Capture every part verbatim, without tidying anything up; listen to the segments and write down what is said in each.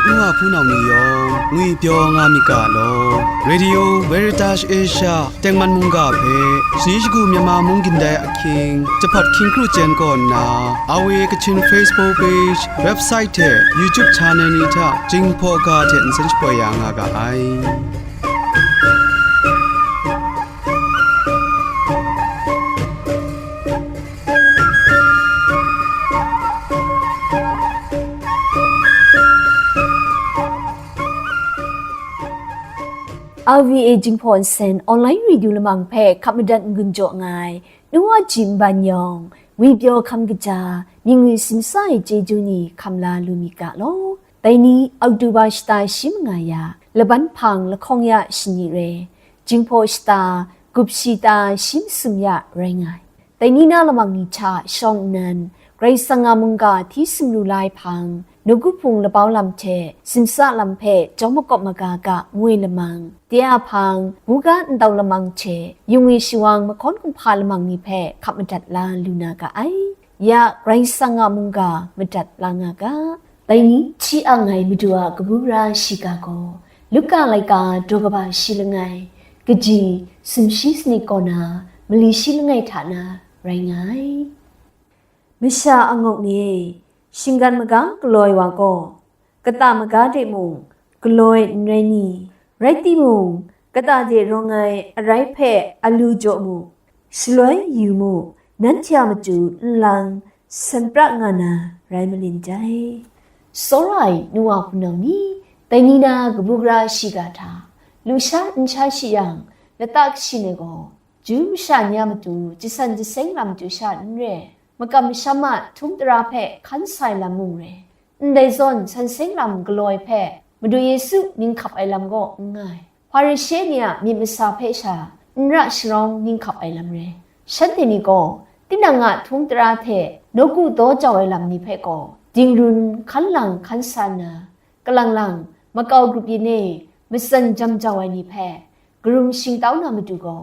N wa hpunau ni yawng ngwipyaw nga myit ga law. Radio Veritas Asia tengman mungga hpe shani shagu Myanmar mung gindai ahkying, jahpawt hkying kru chyen kaw nna, A W A Kachin Facebook page, website hte YouTube channel ni hta Jinghpaw ga hte nsen shapoi ya nga ga ai. R V A Jinghpaw Nsen Online Radio Lamang hpe hkap madat n-gun jaw nga ai, nu wa jim ban yawng, ngwipyaw hkam kaja, mying ngwi simsa ai chyeju ni hkam la lu myit ga law. Dai ni, Oktoba shata shi manga ya, Laban hpang lahkawng ya shani re, Jinghpaw shata, gup shata shi masum ya rai nga ai. Dai ni na lamang ni hta shawng nnan, Karai Kasang a mungga hti sumru la ai hpang, nawku hpung labau lam hte simsa lam hpe jawm makawp maga ga ngu ai lamang, de a hpang, buga ndau lamang hte yungwi shawang mahkawn kumhpa lamang ni hpe hkap madat la lu na ga ai. Ya Karai Kasang a mungga madat la nga ga. Dai ni hti ang ai Madu a kabu gara shiga gaw, Luka laika daw kaba shi langai, kaji sumshi sanit kaw na, mali shi langai hta na rai nga ai. Masha angawk ni e, shinggan maga galoi wa gaw, kata maga de mung galoi n rai ni? Rai timung, kata de rawng ai arai hpe alu jaw mu, shaloi yu mu, nanhte a matu nlang san pra nga na rai malin dai. Tsawra ai nu wa hpunau ni, dai ni na kabu gara shiga hta, lusha nsha shi yang, lata kashin ai gaw, Ju masha ni a matu jasan jaseng lam chyu sha n re, makam masham a htum tara hpe hkan sa ai lam mung re, ndai zawn san seng lam galoi hpe Madu Yesu ninghkap ai lam gaw n nga ai. Hparishe ni a myit masa hpe sha n ra sharawng ninghkap ai lam re. Shanhte ni gaw tinang a htum tara hte nawku daw jau ai lam ni hpe gaw, dingrun hkan lang hkan sa nna, kalang lang makau grup yin e matsan jam jau ai ni hpe, karum shingtau na matu gaw,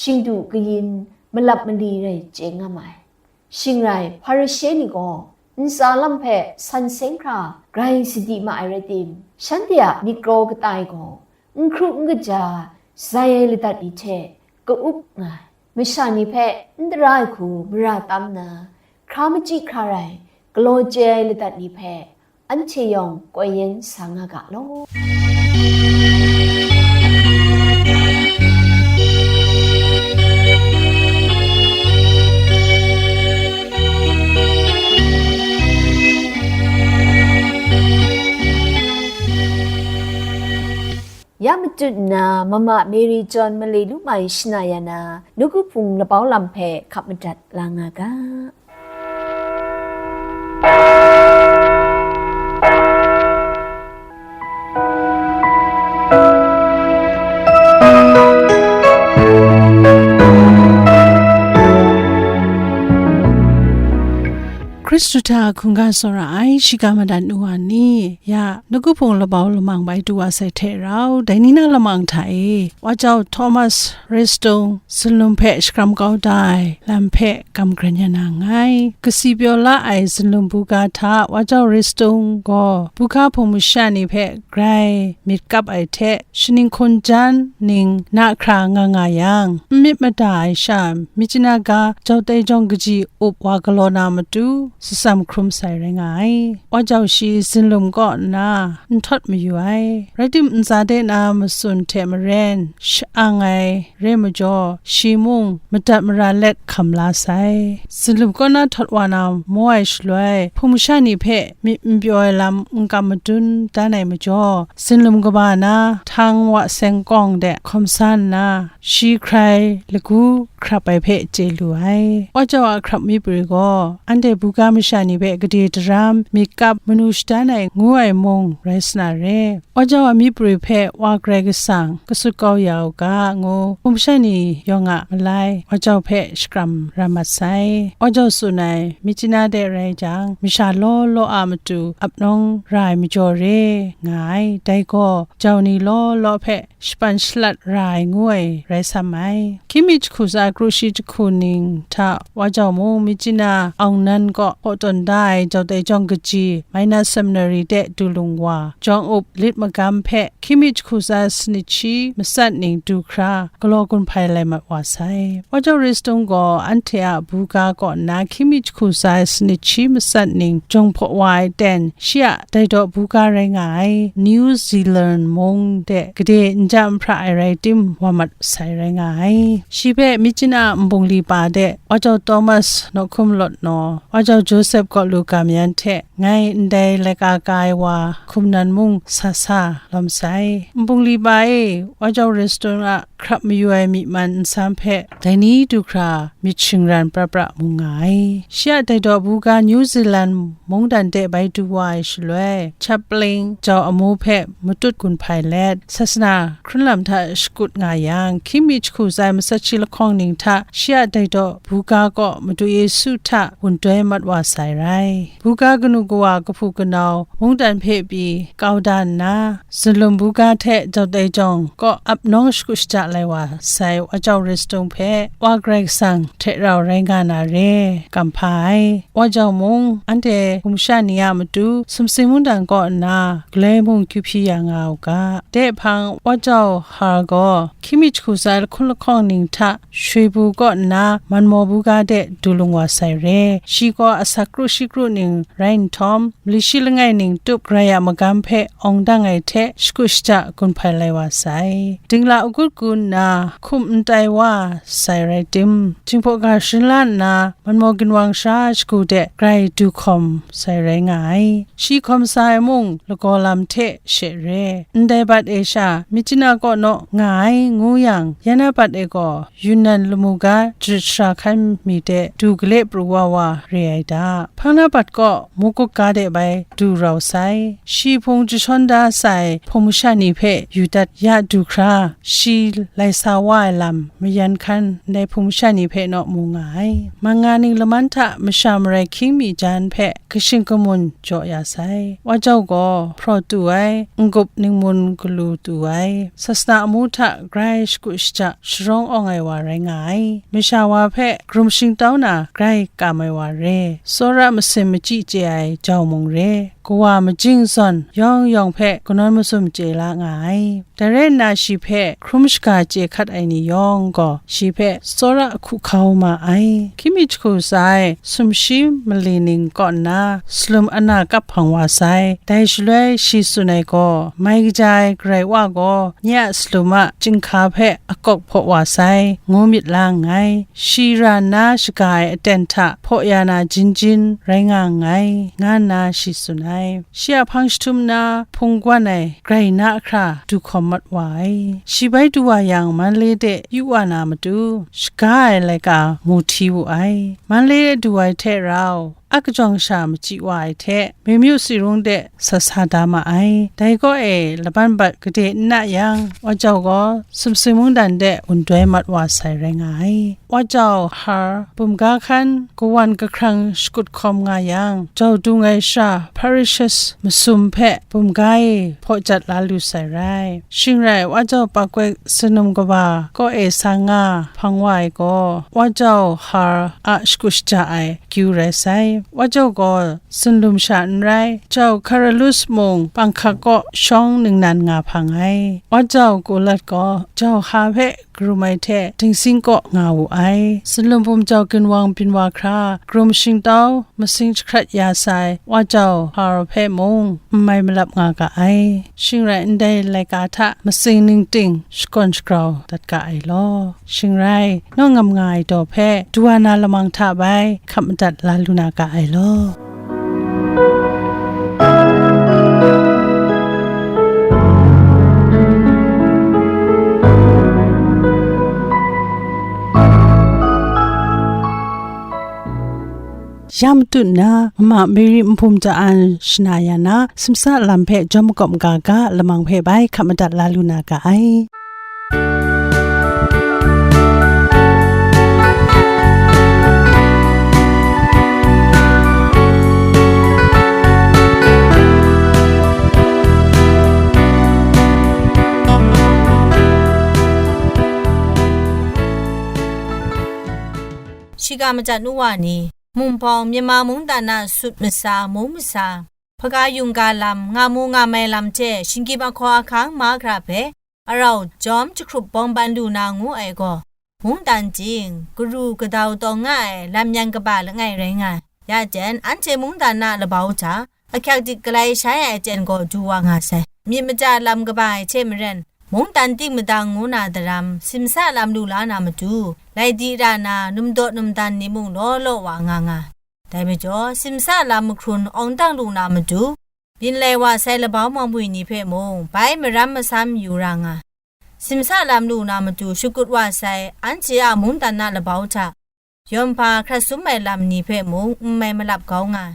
shingdu kayin malap mali rai chye nga ma ai. Shing rai, Hparishe ni gaw ntsa lam hpe san seng hkra grai sadi ma ai rai tim, shanhte a myit kraw kata e gaw, n hkru n kaja zai ai ladat ni hte ka-up nga ai. Masha ni hpe n tara ai hku mara tam nna, hkra machyi hkra rai, galaw chye ai ladat ni hpe, anhte yawng koi yen sa nga ga law. Ya matut nna, Mama Mary John Male Lumai shana ya na, nawku hpung labau lam hpe hkap madat la nga ga. Hkristu hta hkungga tsawra ai shiga madat nu wa ni, ya, nawku hpung labau lamang bai tu wa sai hte rau, dai ni na lamang hta e, Wa jau Thomas Restung zunlum hpe shakram kau da ai lam hpe gam karen ya na nngai. Kasi pyaw la ai zunlum buga hta Wa jau Restung gaw buga hpung masha ni hpe grai myit kap ai hte, shaning hkawn jan ning na hkra nga nga yang, n myit mada ai sha, Myitkyina ga jau tai jawng kaji up wa galaw na matu, shatsam hkrum sai rai nga ai. Wa jau shi zunlum kaw nna n htawt mayu ai. Rai tim, ntsa de na matsun hte maren sha-ang ai re majaw, shi mung madat mara let hkam la sai. Zunlum kaw na htawt wa na maw ai shaloi, hpung masha ni hpe myit n pyaw ai lam n kam madun dan ai majaw, zunlum kaba na htang wa seng kawng de hkawm sa nna, shi hkrai lagu hkrap ai hpe chye lu ai. Wa jau a hkrap mi pri gaw, anhte buga masha ni hpe gade daram myit kap manu shadan ai ngu ai mung rai sa na re. Wa jau a mi pri hpe Wa Karai Kasang kasut kau ya u ga, ngu hpung masha ni yawng a malai Wa jau hpe shakram ram mat sai. Wa jau tsun ai, Myitkyina de rai jang, masha law law a matu ap nawng ra ai majaw re nga ai. Dai gaw, jau ni law law hpe shapan shalat ra ai ngu ai rai sam ai. Hkying mi jahku tsa kru shi jahku ning hta Wa jau mung Myitkyina aung nan kaw hpaw tawn da ai Jawdai jawng kaji Minor Seminary de du lung wa, jawng up lit magam hpe hkying mi jahku tsa sanit shi matsat ning du hkra galaw gun hpai lai mat wa sai. Wa Jau Ristung gaw anhte a buga kaw nna hkying mi jahku tsa sanit shi matsat ning jawng hpaw wa ai ten, shi a dai daw buga rai nga ai New Zealand mung de gade n ja n hpra ai rai tim, wa mat sai rai nga ai. Shi hpe Myitkyina nbungli pa de Wa Jau Thomas nawhkum lawt naw, Wa Jau Joseph kaw lu ga mayan hte ngai ndai laika ka ai wa hkum nan mung sa sa lawm sai. Nbungli pa e, Wa Jau Ristung a hkrap mayu ai myi man nsam hpe dai ni du hkra myit shingran pra pra mu nga ai. Shi a dai daw buga New Zealand mungdan de bai du wa ai shaloi, Chaplin jau amu hpe matut gun hpai let, sasana hkrun lam hta shakut nga yang, hkying mi jahku tsa matsat shi lahkawng ning hta shi a dai daw buga kaw Madu Yesu hta wun doi mat wa sai rai. Buga kanu kawa kahpu kanau mungdan hpe pyi kau da nna, zunlum buga hte Jawdai jawng kaw ap nawng shagu shaja lai wa sai Wa Jau Ristung hpe Wa Karai Kasang hte rau rai nga na re, kam hpa ai. Wa Jau mung anhte hpung masha ni a matu sumsing mungdan kaw nna galoi mung kyu hpyi ya nga u ga. De hpang Wa Jau Har gaw hkying mi jahku tsa lahkun lahkawng ning hta Shoi bu kaw nna Manmaw buga de du lung wa sai re. Shi gaw asak kru shi kru ning rai nhtawm, mali shi langai ning tup Karai a magam hpe awng dang ai hte shagu shaja gun hpai lai wa sai. Dingla agut gun nna hkum n tai wa sai rai tim, Jinghpaw ga sharin la nna Manmaw ginwang sha shagu de grai du hkawm sai rai nga ai. Shi hkawm sa ai mung lagaw lam hte she re. Ndai bat e sha Myitkyina kaw naw nga ai ngu yang, ya na bat e gaw Yunnan lamu ga jarit sara hkan mi de du gale pru wa wa re ai da. Hpang na bat kaw Mukuk ga de bai du rau sai. Shi hpung jashawn da sai hpung masha ni hpe yu dat ya du hkra, shi lai sa wa ai lam mayan hkan ndai hpung masha ni hpe naw mu nga ai. Manga ning laman hta masha marai hkying mi jan hpe kashing kamun jaw ya sai. Wa Jau gaw hpraw tu ai, n-gup ningmun galu tu ai, sasana amu hta grai shagu shaja sharawng awng ai wa rai nga ai. Masha wa hpe karum shingtau na grai kam ai wa re. Tsawra masin machyi chye ai jau mung re. Kawa majing zawn yawng yawng hpe kanawn mazum chye la nga ai. Dai rai nna shi hpe hkrum shaga chye hkat ai ni yawng gaw shi hpe tsawra hku hkau ma ai. Hkying mi jahku tsa ai sumshi mali ning kaw nna salum ana kap hpang wa sai. Dai shaloi shi tsun ai gaw, mai kaja ai Karai Wa gaw nye a salum a chyinghka hpe akawk hpaw wa sai, ngu myit la nngai. Shi ra nna shaga ai aten hta hpaw ya na jin jin rai nga nngai, nga nna shi tsun ai. Shi a hpang jahtum na hpung gwan ai grai na hkra du hkawm mat wa ai. Shi bai du wa yang, Manle de yu wa na matu, shaga ai laika mu hti wu ai. Manle du ai hte rau, a kajawng sha machyi wa ai hte, Mimyu Sirung de sat sa da ma ai. Dai kaw e laban bat gade n na yang, Wa Jau gaw sumsing mungdan de wun doi mat wa sai rai nga ai. Wa Jau Har bumga hkan kawan kahkrang shakut hkawm nga yang, jau dung ai sha Parishas masum hpe bumga e hpaw jat la lu sai rai. Shing rai, Wa Jau Pakwek sanum kaba kaw e sa nga hpang wa ai gaw, Wa Jau Har a shagu shaja ai akyu rai sai. Wa Jau gaw zunlum sha n rai, Jau Carolus mung panghkak kaw shawng ningnan nga hpang ai. Wa Jau Kulat gaw Jau Har hpe karum ai hte Dingsing kaw nga wu ai. Zunlum bum jau ginwang byin wa hkra, karum shingtau masing jahkrat ya sai Wa Jau Har hpe mung n mai malap nga ga ai. Shing rai, ndai laika hta masing ningting shakawn shagrau dat ga ai law. Shing rai, naw ngam nga ai daw hpe du wa na lamang hta bai hkap madat la lu na ga ai law. Ya matu nna, Mama Mary Nhpum Ja An shana ya na, simsa lam hpe jawm makawp maga ga, lamang hpe bai hkap madat la lu na ga ai. Shiga majan nu wa ni, Mung hpawng Myanmar mungdan a sut masa, mung masa, hpaga yungga lam, nga mu nga mai lam hte shinggyim ahkaw ahkang mahkra hpe arau jawm jahkrup bawng ban lu na ngu ai gaw, mungdan ting, karu kadau tawng nga ai lam yan kaba langai rai nga ai. Ya jen, anhte mungdan a labau hta ahkyak dik galai shai ai aten gaw du wa nga sai. Myit maja lam kaba ai hte maren, mungdan ting madang ngu na daram, simsa lam lu la na matu, lai di ra na, numdaw numdan ni mung law law wa nga nga. Dai majaw, simsa lam mahkrun awng dang lu na matu, byin lai wa sai labau mangbwi ni hpe mung bai maram masam yu ra nga. Simsa lam lu na matu shakut wa sai anhte a mungdan a labau hta, yawm hpa hkrat sum ai lam ni hpe mung n mai malap kau nga ai.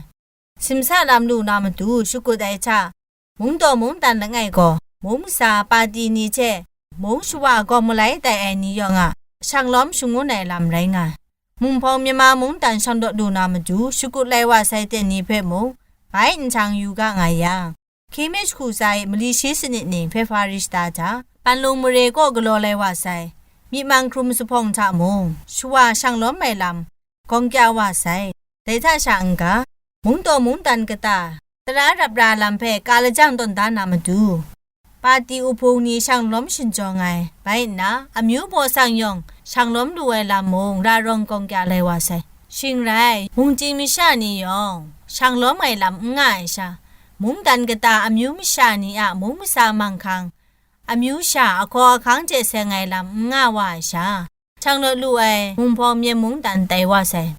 Simsa lam lu na matu shakut ai hta, mungdaw mungdan langai gaw, mung masa pati ni hte mung shawa gawng malai tai ai ni yawng a shanglawm shangun ai lam rai nga ai. Mung hpawng Myanmar mungdan shanglawt lu na matu shakut lai wa sai ten ni hpe mung bai nhtang yu ga nga yang, Hkying mi jahku tsa e mali shi sanit ning hpe hpa ri shata hta, Panlung mare kaw galaw lai wa sai, myi man hkrum zuphpawng hta mung, shawa shanglawm ai lam gawng kya wa sai. Dai hta sha n-ga, mungdaw mungdan kata, tara rap ra lam hpe ka lajang tawn da na matu, pati uhpung ni shanglawm shinjawng ai, bai nna, amyu baw sang yawng shanglawm lu ai lam mung ra rawng gawng kya lai wa sai. Shing rai, mungchying masha ni yawng shanglawm ai lam n nga ai sha, mungdan kata amyu masha ni a mung masa manghkang, amyu sha ahkaw ahkang hte seng ai lam n nga wa ai sha, shanglawt lu ai mung hpawng myen mungdan tai wa sai.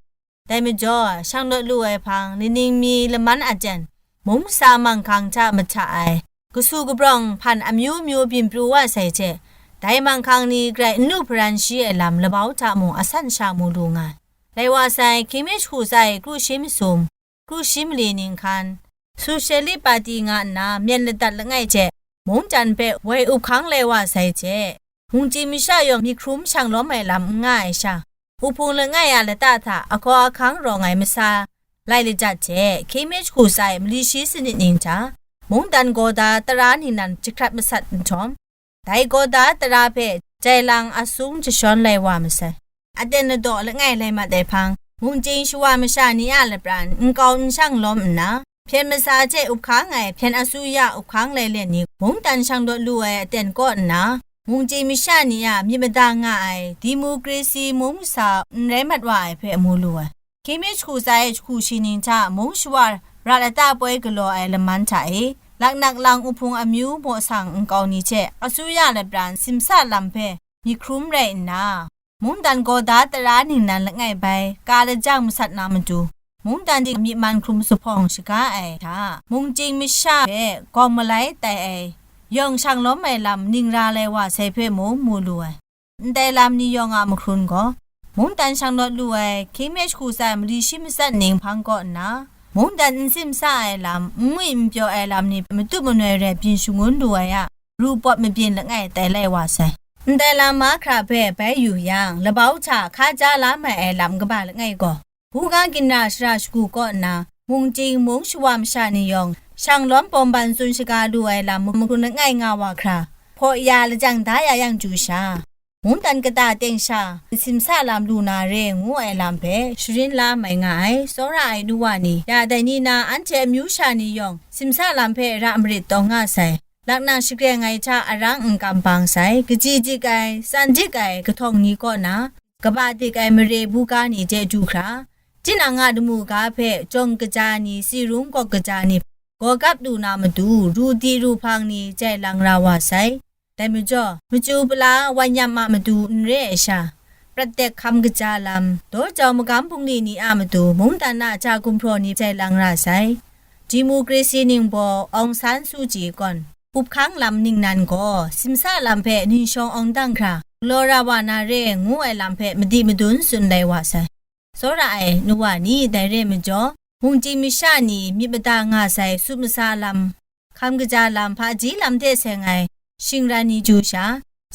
Dai majaw, shanglawt lu ai hpang, laning mi laman aten, mung masa manghkang hta mahta ai, kasu kabrawng hpan amyu myu byin pru wa sai hte, dai manghkang ni grai n lu hparan shi ai lam labau hta mung asan sha mu lu nga ai. Lai wa sai, hkying mi jahku tsa e kru shi masum, kru shi mali ning hkan, Socialist Party nga nna myen ladat langai hte, mungdan hpe woi up hkang lai wa sai hte, mungchying masha yawng myi hkrum shanglawm ai lam n nga ai sha, uhpung langai a lata hta ahkaw ahkang rawng ai masa lai lajat hte, hkying mi jahku tsa e mali shi sanit ning hta, mungdan gaw da tara ningnan jahkrat masat nhtawm, dai gaw da tara hpe jai lang asung jashawn lai wa masai. Aten ladaw langai lai mat ai hpang, mungchying shawa masha ni a lapran nkau n shanglawm nna, hpyen masa hte up hkang ai hpyen asuya up hkang lai let ni mungdan shanglawt lu ai aten kaw nna, mungchying masha ni a myit mada nga ai demokrasi mung masa n rai mat wa ai hpe mu lu ai. Hkying mi jahku tsa e jahku shi ning hta mung shawa ra lata poi galaw ai laman hta e, laknak lang uhpung amyu maw sang nkau ni hte asuya lapran simsa lam hpe myi hkrum rai nna, mungdan gaw da tara ningnan langai bai ka lajang masat na matu, mungdan ting myi man hkrum zuphpawng shaga ai hta, mungchying masha hpe gawng malai tai ai, yawng shanglawm ai lam ning ra lai wa sai hpe mung mu lu ai. Ndai lam ni yawng a mahkrun gaw, mungdan shanglawt lu ai hkying mi jahku tsa e mali shi matsat ning hpang kaw nna, mungdan n simsa ai lam, n ngwi n pyaw ai lam ni matu manoi rai byin shangun lu ai a, ru pawt mabyin langai tai lai wa sai. Ndai lam mahkra hpe bai yu yang, labau hta hka ja la mai ai lam kaba langai gaw, buga ginra shara shagu kaw nna, mungchying mung shawa masha ni yawng, shanglawm bawm ban tsun shaga lu ai lam mahkrun langai nga wa hkra, hpaw ya lajang da ya yang chyu sha, mungdan kata teng sha, simsa lam lu na re ngu ai lam hpe sharin la mai nga ai, tsawra ai nu wa ni, ya dai ni na anhte amyu sha ni yawng, simsa lam hpe ra marit taw nga sai. Laknak shakreng ai hta arang n kam bang sai, kaji dik ai, tsan dik ai kahtawng ni kaw na, kaba dik ai mare buga ni hte du hkra, tinang a damu ga hpe jawng kaja ni, tsi rung gawk kaja ni, gaw gap lu na matu, ru di ru hpang ni jai lang ra wa sai. Dai majaw, machyu pala wan yam a matu n re ai sha, prat tek hkam kaja lam, daw jau magam bungli ni a matu, mungdan a ja gumhpraw ni jai lang ra sai. Demokrasi ningbaw Aung San Suu Kyi gawn, up hkang lam ningnan gaw, simsa lam hpe ning shawng awng dang hkra, galaw ra wa na re ngu ai lam hpe madi madun tsun lai wa sai. Tsawra ai nu wa ni dai re majaw, mungchying masha ni myit mada nga sai sut masa lam, hkam kaja lam, hpaji lam hte seng ai shingran ni chyu sha,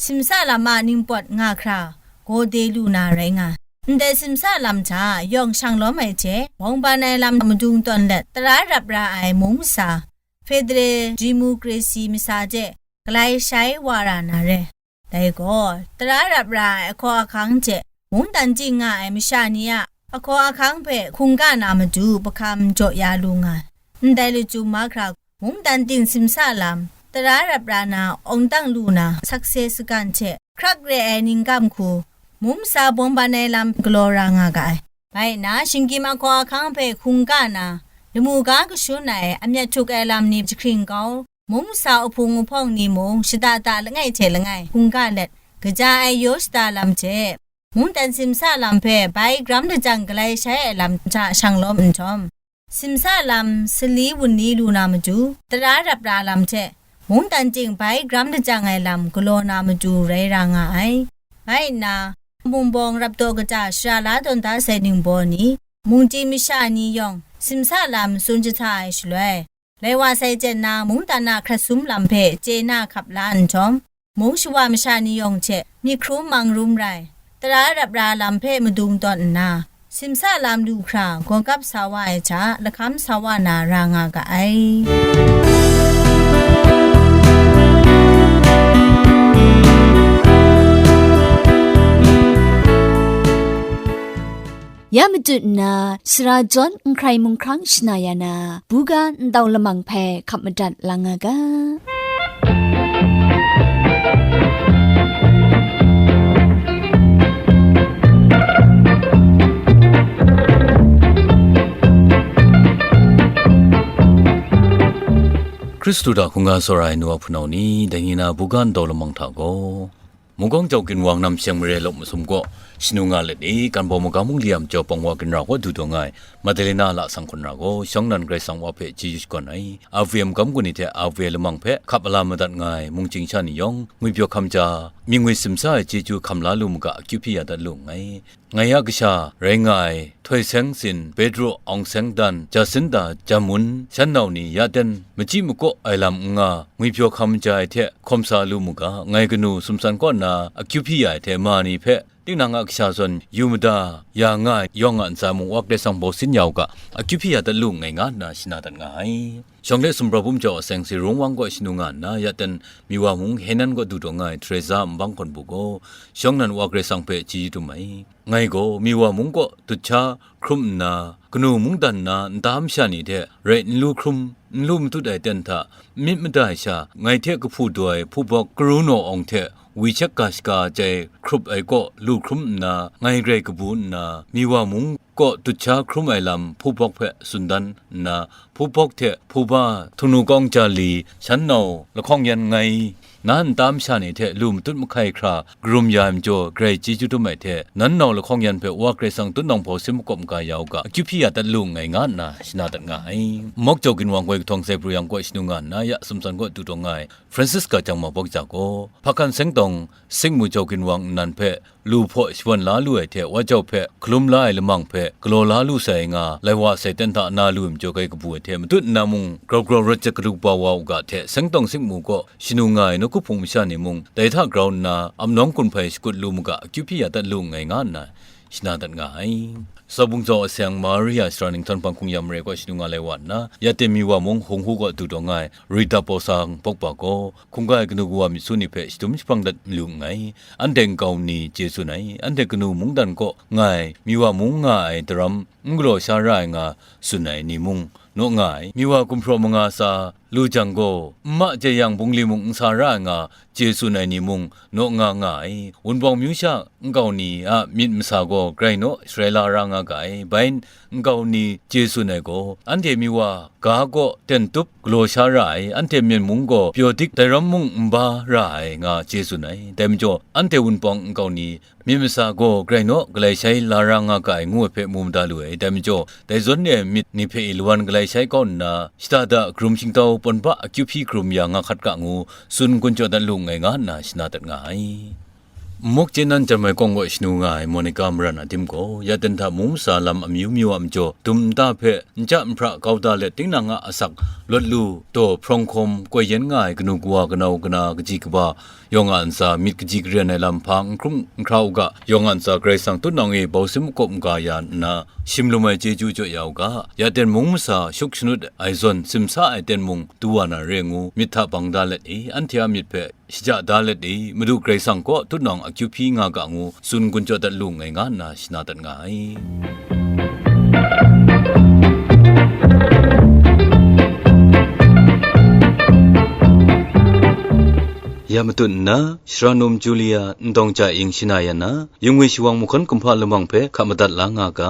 simsa lam a ningpawt nga hkra, gaw de lu na rai nga. Ndai simsa lam hta yawng shanglawm ai hte, bawng ban ai lam madung tawn let, tara rap ra ai mung masa, federal democracy masa hte galai shai wa ra na re. Dai gaw, tara rap ra ai ahkaw ahkang hte mungdan ting nga ai masha ni a Ahkaw ahkang hpe hkungga na matu pahkam jaw ya lu nga ai. Ndai lachyum mahkra, mungdan ting simsa lam, tara rap ra na, awng dang lu na, sakse sagan hte hkrak re ai ningkam hku, mung masa bawm ban ai lam galaw ra nga ga ai. Bai nna, shinggyim ahkaw ahkang hpe hkungga na, lamu ga kashun ai, amyat htuk ai lam ni jahkring kau, mung masa uhpung uhpawng ni mung shada da langai hte langai hkungga let, kaja ai yaw shada lam hte, mungdan simsa lam hpe bai gram lajang galai shai ai lam hta shang lawm nhtawm, simsa lam sali wunli lu na matu, tara rap ra lam hte, mungdan ting bai gram lajang ai lam galaw na matu rai ra nga ai. Bai nna, mungbawng rap daw kata shara la tawn da sai ningbaw ni, mungti masha ni yawng, simsa lam tsun jahta ai shaloi, lai wa sai jen na mungdan a hkrat sum lam hpe chye na hkap la nhtawm, mung shawa masha ni yawng hte myit hkrum mang rum rai, tara rap ra lam hpe madung tawn nna, simsa lam lu hkra gawgap sa wa ai hta lahkam sa wa na ra nga ga ai. Ya matut nna, sara jawn n hkrai mung hkrang shana ya na, buga ndau lamang hpe hkap madat la nga ga. Hkristu hta hkungga tsawra ai nu wa hpunau ni, dai ni na buga ndau lamang hta gaw, Mungkawng Jau Ginwang nam sheng mare lawp masum kaw shanu nga let e, kan bawng magam mung li a majaw pawng wa ginra kaw du taw nga ai, Madalena la sang hkun ra gaw, shawng nan Karai Kasang wa hpe chyeju shakawn ai, A V M gam gun ni hte A V M lamang hpe hkap ala madat nga ai, mungchying sha ni yawng, ngwipyaw hkam ja, mying ngwi simsa ai chyeju hkam la lu mu ga, akyu hpyi ya dat lu nngai. Ngai a kasha rai nga ai, Htoi Seng Sin, Pedro, Awng Seng Dan, Jasinda, Jamun, shan nau ni ya ten machyi makaw ai lam n nga, ngwipyaw hkam ja ai hte hkawm sa lu mu ga, ngai kanu sumsan kaw nna akyu hpyi ya ai hte ma ni hpe, tinang a kasha zawn yu mada ya nga ai yawng a ntsa mung wa Karai Kasang bau sin ya u ga, akyu hpyi ya dat lu nngai nga nna shana dat nga ai. Shawng hte sumprau bum jau a seng si Rungwang kaw shanu nga nna, ya ten Miwa mung Henan kaw du taw nga ai Teresa nbang hkawn bu gaw, shawng nan wa Karai Kasang hpe chyeju dum ai. Ngai gaw Miwa mung kaw dut sha hkrum nna, kanu mungdan na nta masha ni hte rai n lu hkrum, n lu matut ai ten hta n myit mada ai sha, ngai hte kahpu daw ai hpubawk Karunaw Awng hte WeChat ga shaga jai hkrup ai kaw lu hkrum nna, ngai rai kabu nna, Miwa mung kaw dut sha hkrum ai lam hpubawk hpe tsun dan nna, hpubawk hte hpuba htung nu kawng ja li, shan nau lahkawng yan ngai, na nta masha ni hte lu matut mahkai hkra karum ya ai majaw, grai chyeju dum ai hte, nan nau lahkawng yan hpe Wa Karai Kasang tutnawng hpau sin makawp maga ya u ga, akyu hpyi ya dat lu nngai nga nna shana dat nga ai. Mawk Jau Ginwang gaw kahtawng sai pru yang kaw shanu nga nna, ya sumsan kaw du taw nga ai, Francisca Jangma Bawk ja gaw, Hpakan Sengtawng Sikmu Jau Ginwang nnan hpe lu hpaw shawan la lu ai hte, wa jau hpe hkalum la ai lamang hpe galaw la lu sai nga, lai wa sai ten hta na lu ai majaw, grai kabu ai hte matut nna mung grau grau rawt jat kadu kaba wa u ga hte, Sengtawng Sikmu kaw shanu nga ai nawku hpung masha ni mung dai hta grau nna, amnawng gun hpai shakut lu mu ga, akyu hpyi ya dat lu nngai nga nna, shana dat nga ai. Saubung jau a seng Maria Sara Ninghtawng Hpang hkungya mare kaw shanu nga lai wa nna, ya ten Miwa mung Hunghu kaw du taw nga ai Rita Pausang Bawk ba gaw, hkungga ai kanu kawa myit su ni hpe shadum jahprang dat malu nngai. Anhte nkau ni chye tsun ai, anhte kanu mungdan kaw nga ai, Miwa mung nga ai daram n galaw sha ra ai nga tsun ai ni mung naw nga ai, Miwa gumhpraw manga sa lu jang gaw, n ma jai yang bungli mung n sa ra ai nga chye tsun ai ni mung naw nga nga ai. Wunpawng myu sha nkau ni a myit masa gaw grai naw sharai la ra nga ga ai. Bai nkau ni chye tsun ai gaw, anhte Miwa ga kaw ten tup galaw sha ra ai, anhte Myen mung gaw pyaw dik dai ram mung n ba ra ai nga chye tsun ai. Dai majaw, anhte Wunpawng nkau ni myit masa gaw grai naw galai shai la ra nga ga ai ngu ai hpe mu mada lu ai. Dai majaw, dai zawn e ai myit ni hpe i lawan galai shai kau nna, shada da karum shingtau pawn ba akyu hpyi karum ya nga hkat ga ngu, tsun gun jaw dat lu nngai nga nna shana dat nga ai. Mawk chye nan Jarmai kawng kaw shanu nga ai Monica Maran Adim gaw, ya ten hta mung masa lam amyu myu a majaw, dum nta hpe n ja n hpra kau da let, tinang a asak lawt lu, daw hprawng hkawm koi yen nga ai kanu kawa, kanau kana, kaji kaba, yawng a ntsa, myit kaji karen ai lam hpa n hkrum n hkra u ga, yawng a ntsa Karai Kasang tutnawng e bau sin makawp maga ya nna, shim lum ai chyeju jaw ya u ga, ya ten mung masa shuk shanut ai zawn simsa ai ten mung du wa na re ngu, myit hta bang da let i, anhte a myit hpe shaja da let i, Madu Karai Kasang kaw tutnawng akyu hpyi nga ga ngu, tsun gun jaw dat lu nngai nga nna shana dat nga ai. Ya matut nna, Shara Num Julia Ndawng Ja Ing Shana Yan na, Yungwi Shawang Mahkawn Kumhpa Lamang hpe hkap madat la nga ga.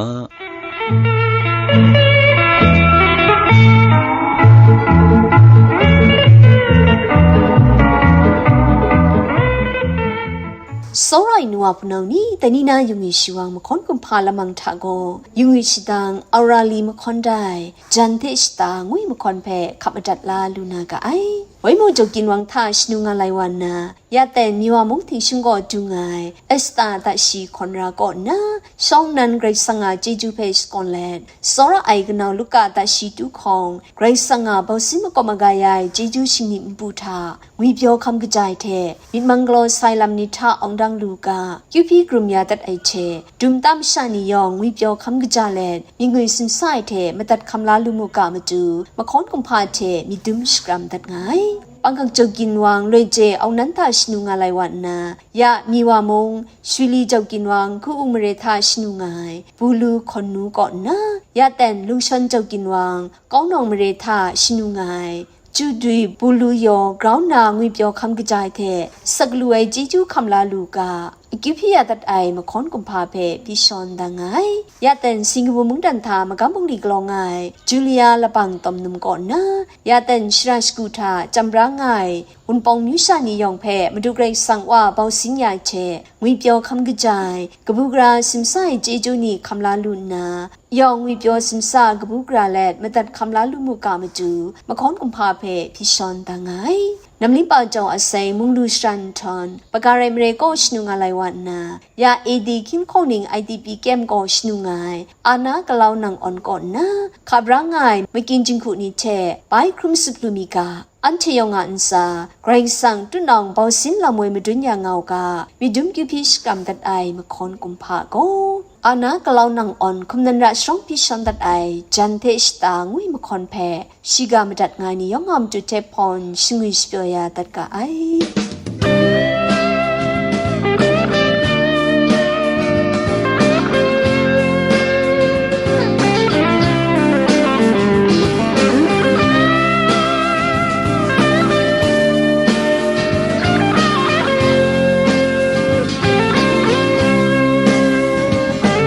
Tsawra ai nu wa hpunau ni, dai ni na Yungwi Shawang Mahkawn Kumhpa Lamang hta gaw, Yungwi Shadang Aura Li Mahkawn Dai, Jan hte Shata ngwi mahkawn hpe hkap madat la lu na ga ai. Waimu Jau Ginwang hta shanu nga lai wa nna, ya ten Miwa mung htingshung gaw dung ai Esta Dashi Hkawn Ra kaw nna, shawng nnan Karai Kasang a chyeju hpe shakawn let, tsawra ai kanau Luka Dashi tu hkawng, Karai Kasang a bausin makawp maga ya ai chyeju shingni npu hta, ngwipyaw hkam kaja ai hte, myit mang galaw sai lam ni hta awng dang lu ga, kyu hpyi karum ya dat ai hte, dum tam sha ni yawng ngwipyaw hkam kaja let, myit ngwi simsa ai hte madat hkam la lu mu ga matu, mahkawn kumhpa hte myit dum shakram dat nga ai. Panghkak Jau Ginwang, Loi Je Aung Nan hta shanu nga lai wa nna, ya Miwa mung, Shwili Jau Ginwang, Hku-u mare hta shanu nga ai, Bulu Hkawn Nu kaw nna, ya ten Lungshawn Jau Ginwang, Kaunawng mare hta shanu nga ai, Chudwi Bulu Yaw grau nna ngwipyaw hkam kaja ai hte, sak lu ai chyeju hkam la lu ga, akyu hpyi ya dat ai mahkawn kumhpa hpe hpyi shawn da nga ai. Ya ten Singkabu mungdan hta magam bungli galaw nga ai, Julia Labang Tawm Num kaw nna, ya ten shara shagu hta chyam bra nga ai, Wunpawng myu sha ni yawng hpe Madu Karai Kasang Wa bausin ya ai hte, ngwipyaw hkam kaja ai, kabu gara simsa ai chyeju ni hkam la lu nna, yawng ngwipyaw simsa kabu gara let madat hkam la lu mu ga matu, mahkawn kumhpa hpe hpyi shawn da nga ai. Namlingpa jau asai munglu sharan nhtawm, Pagarai mare kaw shanu nga lai wa nna, ya A D hkying hkawng ning I D P kem kaw shanu nga ai, Ana Kalau Nang Awn kaw nna, hka bra nga ai makyin jinghku ni hte bai hkrum sut lu mi ga, anhte yawng a ntsa, Karai Kasang tutnawng bausin lam woi madun ya nga u ga, myit dum kyu hpyi shakram dat ai mahkawn kumhpa gaw, Ana Kalau Nang Awn hkum nan ra sharawng hpyi shawn dat ai jan hte shata ngwi mahkawn hpe, shiga madat nga ai ni yawng a matu hte hpawn shangwi shapyaw ya dat ga ai.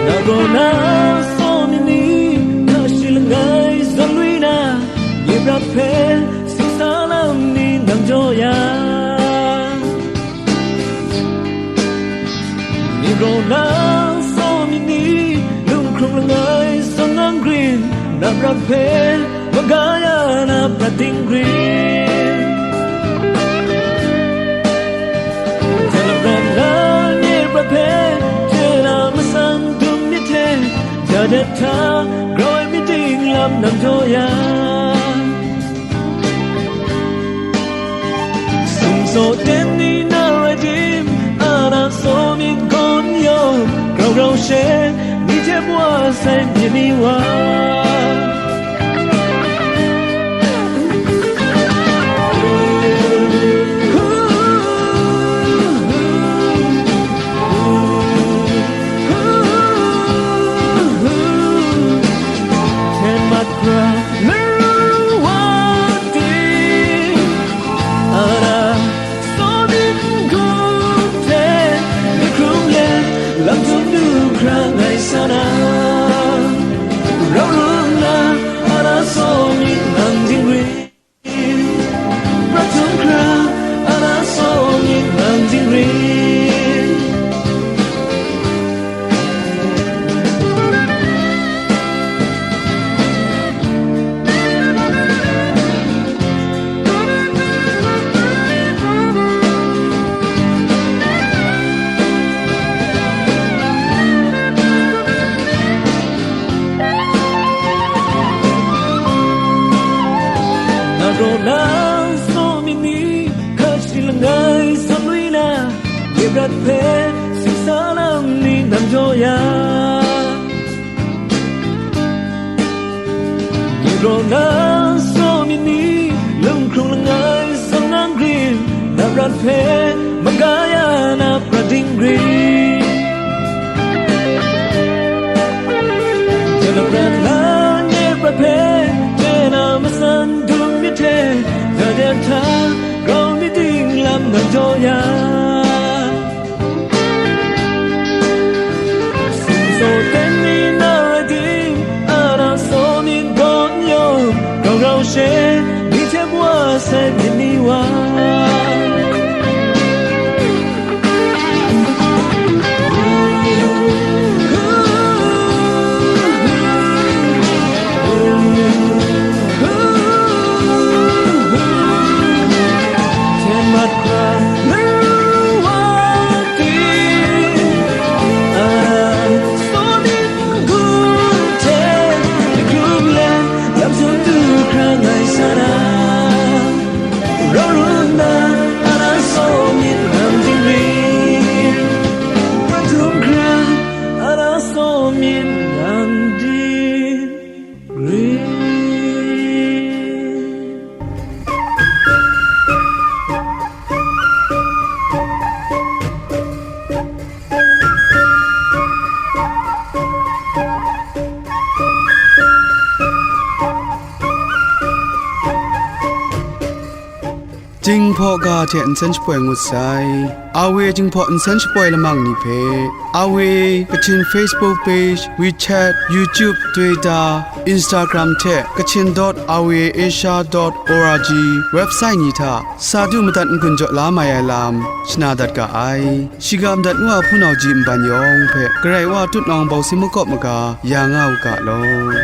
Na gaw na saw myit ni, na shi langai zawn lui na, nye prat hpe singsa lam ni nang jaw ya. Ni gaw na saw myit ni, lunghkrung langai zawn nang grin, na prat hpe maga ya na prat ding grin. Jana prat na nye prat hpe, jana masan dum myit hte, jadet hta grau ai myit ting lam nang jaw ya. Sumsaw ten ni na rai tim, a na saw myit gawn yawng, grau grau she, ni hte wa sai myit ni wa. Ten mat hkra maru wa ting, a na saw myit hkum hte, myit hkrum let, lam htum du hkra ngai sa na, rau rum na, a na saw myit nang dingri. Prat htum hkra, a na saw myit nang dingri. Na gaw na saw myit ni, hka shi langai zawn lui na, nye prat hpe singsa lam ni nang jaw ya. Nye gaw na saw myit ni, lunghkrung langai zawn nang grin, na prat hpe maga ya na prat ding grin. Jana prat na nye prat hpe, jana masan dum myit hte, na de hta grau myit ting lam nang jaw Jinghpaw ga hte nsen shapoi ngut sai. Awe Jinghpaw nsen shapoi lamang ni hpe, Awe Kachin Facebook page, WeChat, YouTube, Twitter, Instagram hte Kachin dot awe asia dot org website ni hta sa du madat n-gun jaw la mai ai lam shana dat ga ai. Shiga madat nu a hpunau ji nban yawng hpe Karai Wa tutnawng bawsing makawp maga ya nga u ga law.